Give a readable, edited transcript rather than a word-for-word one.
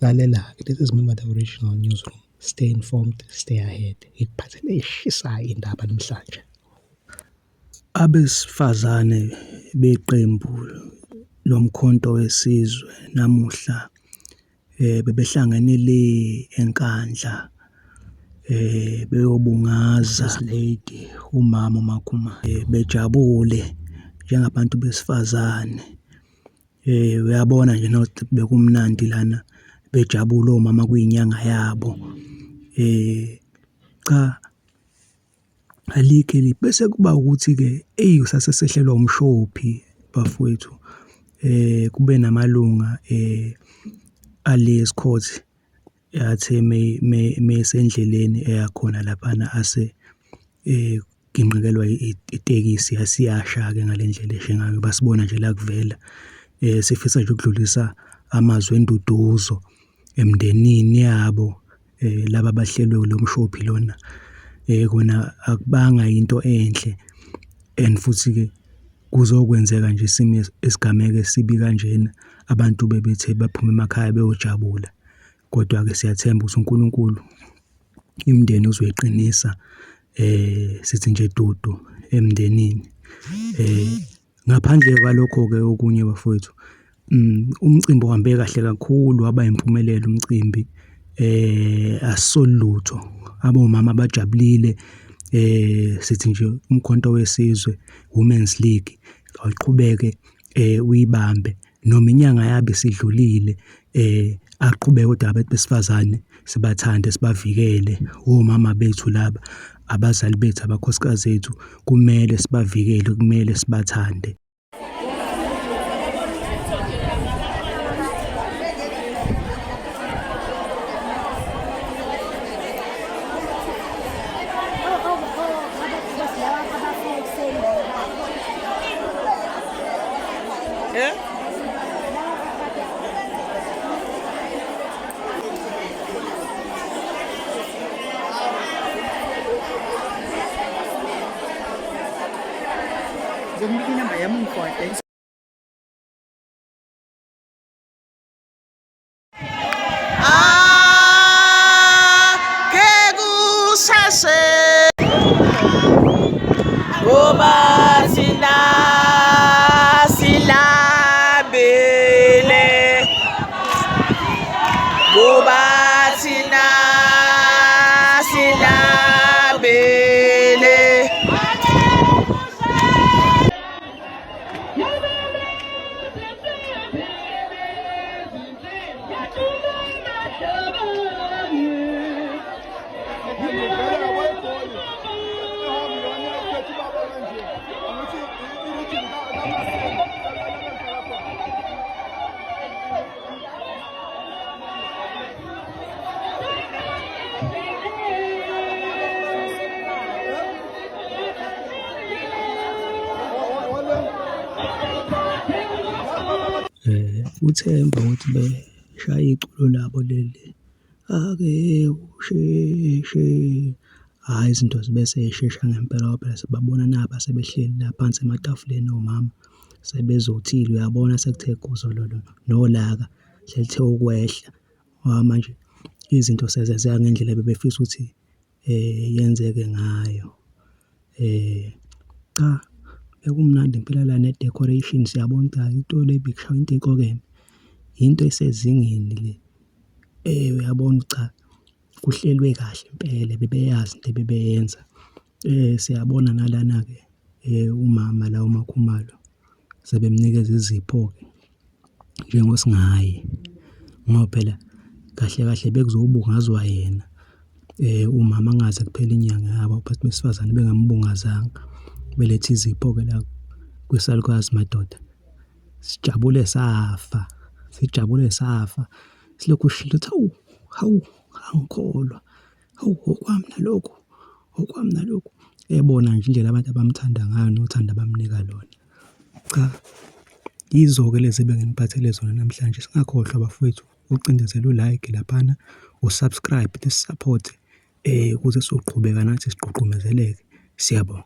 Lalela-ke, this is Mima the Original Newsroom. Stay informed, stay ahead. Ngikuphathele ey'shisayo iy'ndaba namhlanje. Abesifazane beqembu loMkhonto weSizwe namuhla bebehlangene le eNkandla beyobungaza lady umama uMaKhumalo, bejabule njengabantu besifazane. Uyabona nje nokuthi bekumnandi lana, bejabule omama kuyinyanga yabo. Cha, alikho elibi. Bese kuba ukuthi-ke eyi, sase sehlelwa umshophi bafowethu, kube namalunga ale Estcourt athe meyesendleleni eya khona laphana ase ginqikelwa itekisi yase iyasha-ke ngale ndlela eshe ngayo, basibona nje la kuvela. Sifisa nje ukudlulisa amazwi enduduzo emndenini yabo laba abahlelwe ilo mshophi lona. Kona akubanga yinto enhle and futhi-ke kuzokwenzeka nje isimo isigameko esibi kanjena, abantu bebethe baphume emakhaya beyojabula. Kodwa-ke siyathemba ukuthi uNkulunkulu imindeni uzoyiqinisa, sithi nje dudu emndenini. Ngaphandle kwalokho-ke okunye bafowethu, umcimbi uhambe kahle kakhulu, waba impumelelo umcimbi, asisoli lutho, abomama bajabulile. Sithi nje uMkhonto weSizwe Women's League awuqhubeke uyibambe noma inyanga yabo isidlulile, aqhubeke kodwa abantu besifazane sibathande, sibavikele. Omama bethu laba, abazali bethu, amakhosikazi ethu, kumele sibavikele, kumele sibathande. Ngizomnika inamba yami ungifode. Ake kusheshe ngoba thina silambile, ngoba thina silambile. Uthemba ukuthi beshaya iculo labo leli, ake usheshe, hhayi izinto zibe sey'shesha ngempela ngoba phela sibabona naba sebehleli la phansi ematafuleni omama, sebezothile, uyabona sekuthe gozololo nolaka selithe ukwehla ngoba manje izinto sezenzeka ngendlela ebebefisa ukuthi yenzeke ngayo. Cha, bekumnandi impela la ne-decoration siyabona ukuthi hhayi into le bekushaywa into ecokeme, into esezingeni le. Uyabona ukuthi cha, kuhlelwe kahle impela bebeyazi into ebebeyenza. Siyabona nalana-ke umama la uMaKhumalo sebemnikeza izipho-ke njengosingaye ngoba phela kahle kahle bekuzobungazwa yena umama kungaze kuphele inyanga yabo abantu besifazane bengambungazanga, belethe izipho-ke la kwisalukazi madoda. Sijabule safa, sijabule safa, silokhu sishilo ukuthi hawu, hawu, angikholwa, hawu okwami nalokhu, okwami nalokhu. Ebona nje indlela abantu abamthanda ngayo nothando abamnika lona. Cha, yizo-ke lezi ebenginiphathele zona namhlanje. Singakhohlwa bafowethu ucindezela u-like laphana, u-subscribe nisi-support-e ukuze sizoqhubeka nathi sigqugqumezeleke. Siyabonga.